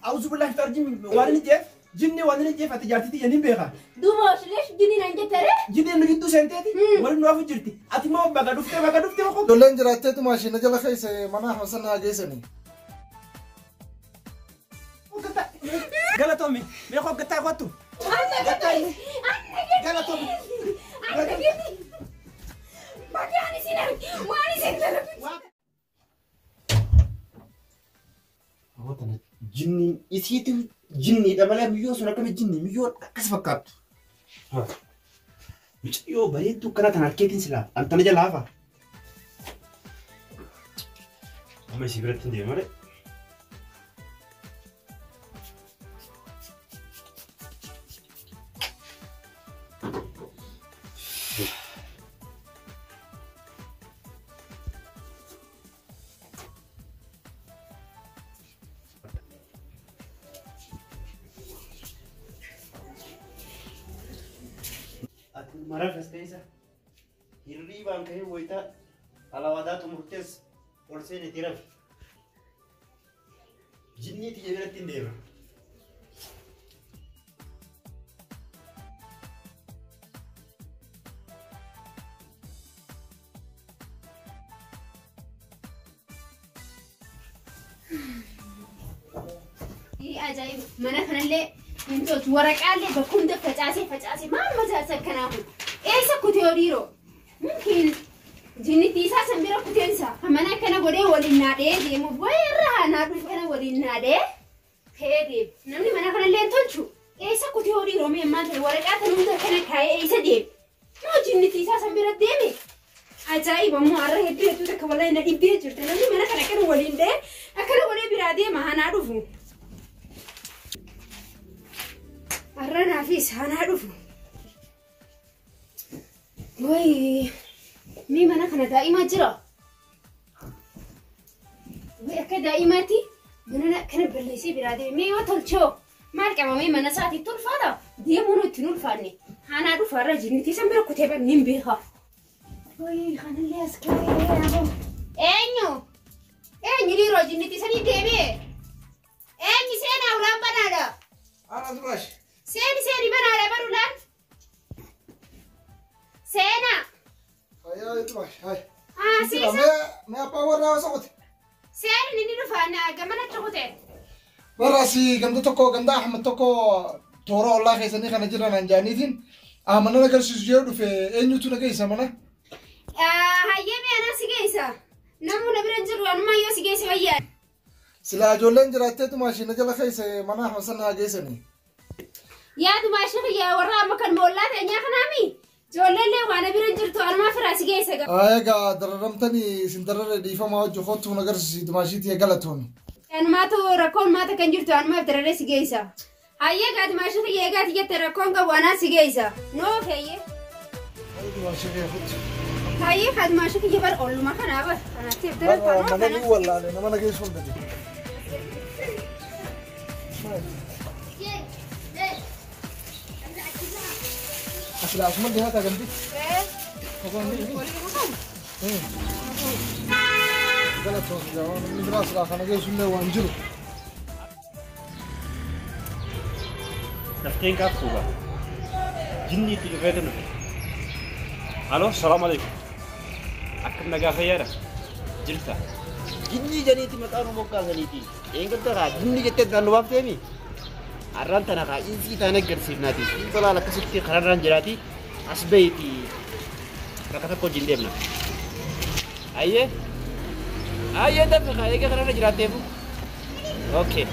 Auzu billahi tarjim waan inni jeef jinni waan inni jeef ati jaartiti jennin beeka. Duuba leesh jinni naan jettere? Jinni nu gidduu seenteeti waliin nu hafu jirti. Ati immoo baga dhuftee baga dhuftee koo. Ijoolleen jiraatteetu maashina jala keessa mana Hasan haa geessani. Galatoomi mee koo gattaa kottu. Galatoomi. Bagaan isin arge waan isin dalagu. Jinni isiitu jinniidha malee miyyoo sun akkami jinni miyyoon akkas fakkaattu. Mucayyoo bareedduu akkana tan harkeetiin silaa antana jala hafa. Amma isii biratti hin deemu malee. Mara keessa hirriibaan ka'ee wayita alawaadaa xumurtees ol seeneeti rafi. Jinni tiyya biratti hin deema. Ajaa'iba! Mana kanallee hin tolchu. Waraqaallee bakka hunda facaasee facaasee maal majaasa akkanaa kun? Eessa kutee dhiiroo? Mumkin jinnitti isaa san bira kuteensa. Mana akkana godhee waliin naadhee deemuuf wayirraa naadhuuf kana waliin naadhee ka'ee deema. Namni mana kanallee hin tolchu. Eessa kutee dhiiroo mee ammaan ta'e waraqaa tan hunda kana kaa'ee eessa deema? Moo jinnitti isaa san bira deeme? Ajaa'iba immoo har'a hedduu hedduu takka wallahi na dhibbee jirti. Namni mana kana akkana waliin dhahee akkana godhee biraa deema hanaa dhufu. Har'a naafis hanaa dhufu. Wayi mee mana kana daa'ima jira? Wayi akka daa'imaatti mana kana balleessee biraa deeme mee yoo tolchoo maal qaba mee mana isaatiitti ulfaata deemuun itti hin ulfaanne hanaa dhufu har'a jinnitii san bira kutee banni hin beeka. Wayi kanallee as kaa'ee eenyu eenyu dhiiroo jinnitii sanii deebi'e eenyu seenaa ulaan banaadha. Ana durash. Seeni seeni banaadha bar ulaan. Seenaa. Hayyaa durash hay. Haa siisa. Mee abbaa warraa osoo qote. Seeni inni dhufa gamanatti kute. Warra si ganda tokko ganda Ahmed tokko toora ollaa keessanii kana jiran anjaaniitiin mana agarsiisu jedhu dhufe eenyutu na geessa mana? Hayyee mee anaa si geessa. Namni na bira hin jiru anuma yoo si geesse wayyaa. Silaa ijoolleen jiraatteetu maashina jala keessa mana Hasan haa geessani. Yaadu maashina yaa warra amma kan moollaa teenyaa kanaami. Ijoolleellee waan bira hin jirtu anuma firaa si geessa. Egaa dararamtanii isin dararre dhiifamaa hojii kottu na agarsiisi maashiitii galatooni. Anumaatu rakkoon maata kan jirtu anumaaf dararree si geessa. Hayyee gaati maashina eegaati jette rakkoon qabu anaa si geessa. Noo feeyyee. Hayyee gaati maashina kiyya bar olluma kanaa bar. Kanaatti dararra Mana ni wallaale nama na geessu hin dandeenye. Asla asuma dhiyaata gamti. Galatoon namni biraa silaa kana geessullee waan jiru. Dafteen kaaf fuuga. Jinni itti dhufeetu dhufe. Aloo, salaam alaikum. Akkam nagaa fayyaadha? Jirta. Jinni janiiti maqaa nu moggaasaniiti. Eengadda kaa jinni jettee addaan nu baafteemi. Har'aan tana kaa insii taane agarsiifnaati. Intalaal akkasitti kararraan jiraati. As bahiiti. Bakka tokko wajjin deemna. Ayyee. Ayyee dafne kaa eega kararra jiraatteefu. Okay.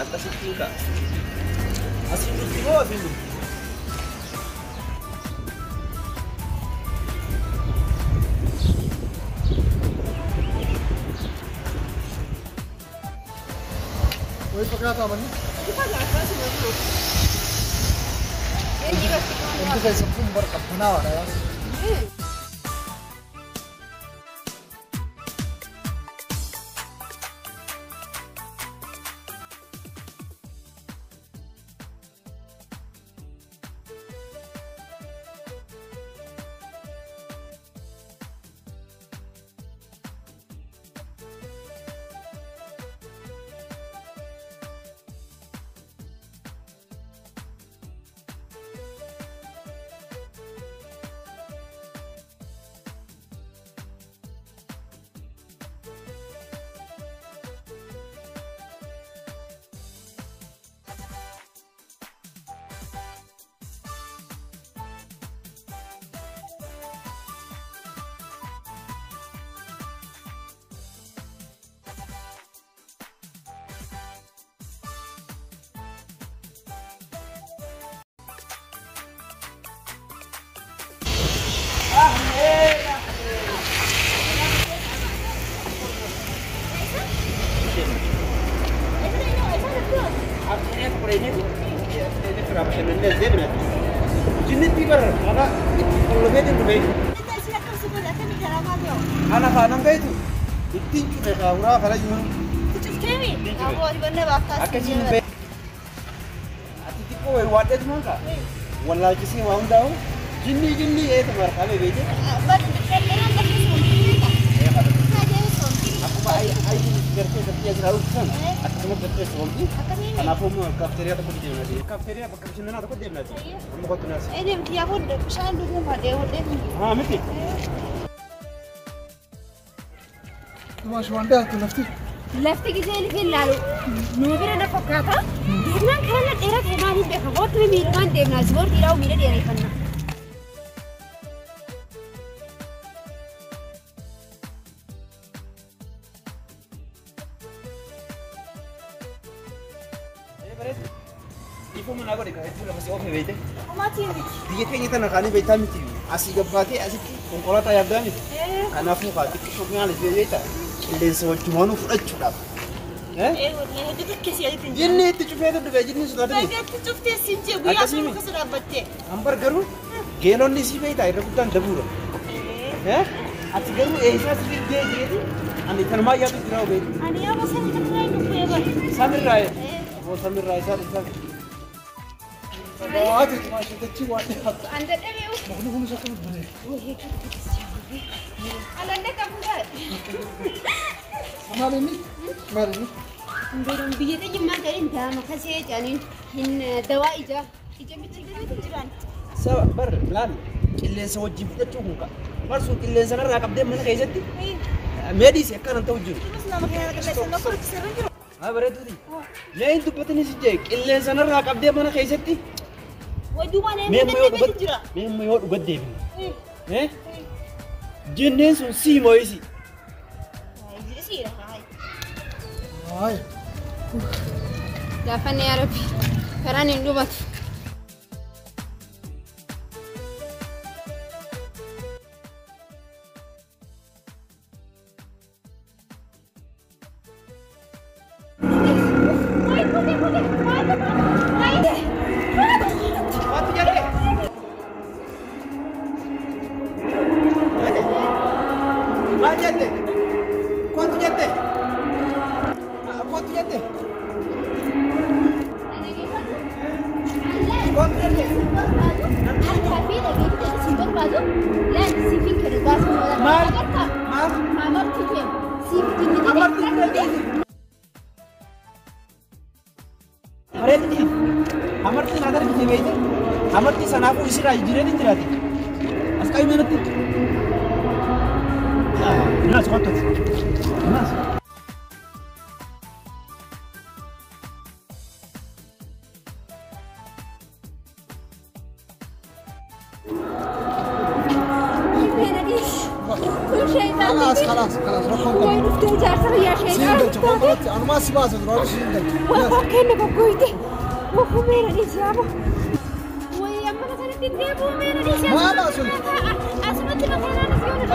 Akkasitti kaa. Asiin dhufti moo asiin dhufti? Wayi fakkaataa manni. Wanti keessan kun bar qabbanaawaadha yaa. Ana kaanan beektu ittiin cufe kaawuraa kana jiru. Cufteemi? Aboo ati banna baakkaa. Akkasiin beektu. Ati xiqqoo wayi waadheetu maan kaa? Wallaalchisee waa hundaa'u jinnii jinnii eeta marqamee beekte. Akkuma ayiin gartee gartee asirraa dhuftan akkasuma gartee soomti. Kanaafuu immoo kaafteeriyaa tokko deemna. Kaafteeriyaa bakka bashannanaa tokko deemna. Amma kottu naas. Deemti yaa hodhe bishaan dhuguu madee hodhee. Haa miti. Dumaashi waan dhiyaattu lafti. Lafti gisee lifin laalu nu bira na fakkaata. Deemnaan karaa dheeraa ta'e maaliin beeka? Gootni miilumaan deemnaa ispoortiidhaan miila dheereeffanna. Ifuma naa godhe hedduu lafa si oofe beekte. Homaatii miti. Biyya keenya tana kaanii beektaa miti. Asii gabbaatee asitti konkolaataa yaabdaa miti. Kanaafuu kaa xiqqishoo maaliif beektaa? Qilleensa wajjumaanuu fudhachuudhaaf. Hedduu tokko si aditti hin jiru. Jinni itti cufee dhufe jinni sodaatanii. Baga itti cuftee siin jee guyyaa sun keessa dhaabbattee. Hambar garuu geelonni sii beektaa irra guddaan dabuudha. Ati garuu eessaa si fiddee jeeti ani kanumaa yaadu jira beektu. Ani yaa bosa ni takkaa hin dhufu eegal. Samirraa aboo samirraa isaan isaan. Ati dumaashi dachii waan dhiyaattu. An dadhabee Mukni kunis akkamitti bareeda. Alallee qabu taa'e. Maal inni? Maal inni? Biyya xiyyi ta'in daama kasee jedhaniin hin dawaa ija ija miti Jiran. Saba bar laal qilleensa wajjin fudhachuu kun ka'a. Barsuun qilleensa narraa qabdee mana keessatti meediis akkanan ta'u jiru. Kunis nama kana qilleensa nama korkisee jiru. Haa bareeduuti. Mee hin dubbatini si jee qilleensa narraa qabdee mana keessatti Way duubaan mee eenyu immoo yoo dadhabee jira. dhugat mee immoo yoo dhugat deebine. Jinneen sun sii moo'isi. Siira haa. Haaya. Gaafanne yaa Rabbi karaan hin dhumatu. Waanti jette. Maal jette? Kottu jette? Kottu jette? Kottu jette? Maal? Maal? Amartii dandeessi. Bareeduuti. Amartii naa darbite beekte. Amartii sanaafuu isirraa jijjiiree hin jiraate. As qabi manatti. Naas kottu. Naas. خلاص خلاص خلاص rakkoon qabu. Way dhuftee jaarsa biyyaa Siin sheeqaa galcha konkolaatti anumaa si baasa duraan siin galcha. Waa kenna goggoyte. Waa meera dhiisi yaaba. Way amma sanatti deebuu meera dhiisi. Maal asun? Asumatti makaanaan as yoo na